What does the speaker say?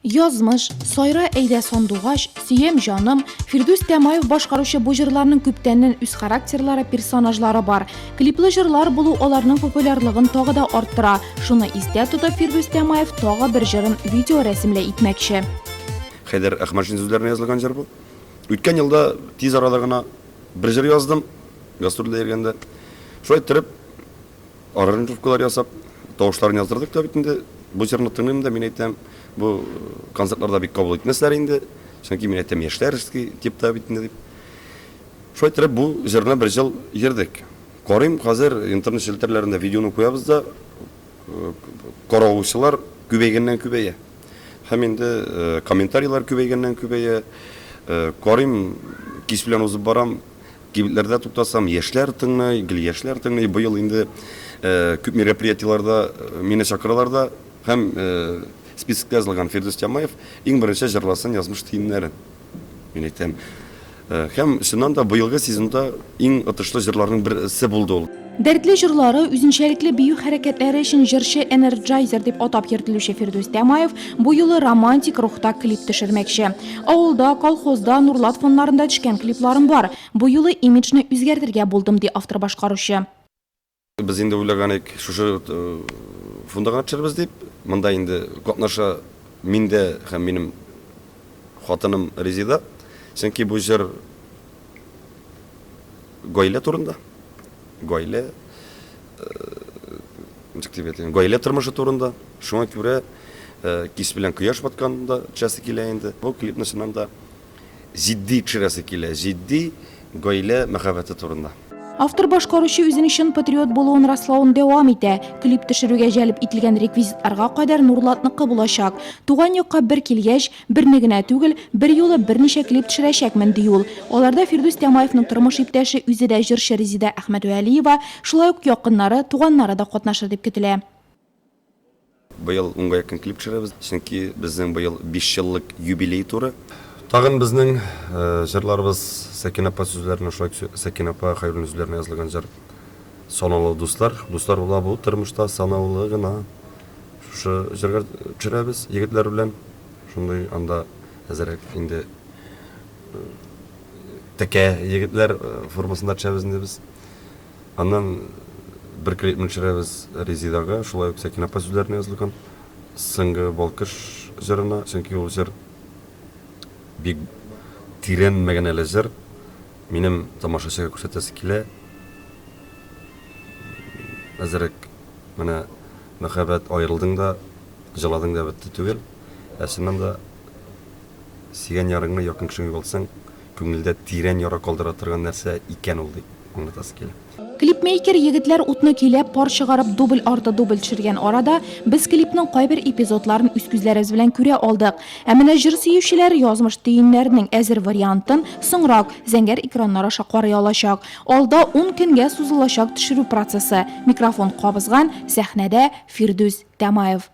Язмыш, Сайра әйдә сандугач, Сөям җаным, Фирдүс Тямаев башкаручы бу җырларның күптәннән үз характерлары, персонажлары бар. Клиплы җырлар булу аларның популярлыгын тагы да арттыра. Шуны истә тотып Фирдүс Тямаев тагы бер җырын видеорәсемле итмәкче. Хәйдәр Әхмәтшин сүзләренә язылган җыр бу. Үткән елда тиз арада гына бер җыр яздым, гастрольдә йөргәндә. Шулай иттереп, Аранжировкалар ясап, тавышларын яздырдык та бит инде. Бу җырны тыңлыйм да, мин әйтәм, бу концертларда бик кабул итмәсләр инде. Чөнки мин әйтәм, яшьләрский типта бит инде дип. Шулай иттереп, бу җырны бер ел йөрдек. Карыйм, хәзер интернет челтәрләрендә видеоны куябыз да, караучылар күбәйгәннән күбәя. Һәм инде комментарийлар күбәйгәннән күбәя. Карыйм, кич белән узып барам, Кибетләрдә туктасам, яшьләр тыңлый, гел яшьләр тыңлый. Быел инде күп мероприятиеләрдә мине чакыралар да һәм списокта язылган Фирдүс Тямаев иң беренче җырласын язмыш төеннәрен. Мин әйтәм. Һәм чыннан да быелгы сезонда иң отышлы җырларның берсе булды ул. Дәртле җырлары, үзенчәлекле бию хәрәкәтләре өчен җырчы Энерджайзер дип атап йөртелүче Фирдүс Тямаев бу юлы романтик рухта клип төшермәкче. Авылда, колхозда, Нурлат фоннарында төшкән клипларым бар. Бу юлы имиджны үзгәртергә булдым, ди автор-башкаручы. Без инде уйлаган идек, шушы фонда гына төшерербез дип. Монда инде катнаша мин дә һәм минем хатыным Резеда. Чөнки бу җыр гаилә турында. Гаилә, ничек дип әйтим, гаилә тормышы турында. Шуңа күрә кич белән кояш батканда төшәсе килә инде. Бу клипны чыннан да җитди төшерәсе килә, җитди гаилә мәхәббәте турында. Автор-башкаручы үзенең чын патриот булуын раславын дәвам итә. Клип төшерүгә җәлеп ителгән реквизитларга кадәр Нурлатныкы булачак. Туган якка бер килгәч, Берне генә түгел, берьюлы берничә клип төшерәчәкмен, ди ул. Аларда Фирдүс Тямаевның тормыш иптәше, үзе дә җырчы Резеда Әхмәтвәлиева, шулай ук якыннары, туганнары да катнашыр дип көтелә. Быел унга якын клип төшерәбез, чөнки безнең быел бишьеллык юбилей туры. Тагын безнең җырларыбыз Сәкинә апа сүзләренә, шулай ук Сәкинә апа Хәйруллина сүзләренә язылган җыр Санаулы дуслар. Дуслар була бу тормышта санаулы гына. Шушы җырга төшерәбез егетләр белән. Шундый анда әзерәк инде тәкә егетләр формасында төшәбез инде без. Аннан бер клипны төшерәбез Резидага, шулай ук Сәкинә апа сүзләренә язылган Соңгы балкыш җырына, чөнки ул җыр бик тирән мәгънәле җыр. Минем тамашачыга күрсәтәсе килә. Әзерәк менә мәхәббәт аерылдың да, җыладың да бетте түгел. Ә чыннан да сөйгән ярыңны, якын кешеңне югалтсаң, күңелдә тирән яра калдыра торган нәрсә икән ул дип аңлатасы килә. Клипмейкер егетләр утны көйләп, пар чыгарып, дубль арты дубль төшергән арада, без клипның кайбер эпизодларын үз күзләребез белән күрә алдык. Ә менә җыр сөючеләр язмыш төеннәренең әзер вариантын соңрак, зәңгәр экраннар аша карый алачак. Алда ун көнгә сузылачак төшерү процессы. Микрофон кабызган, сәхнәдә Фирдүс Тямаев.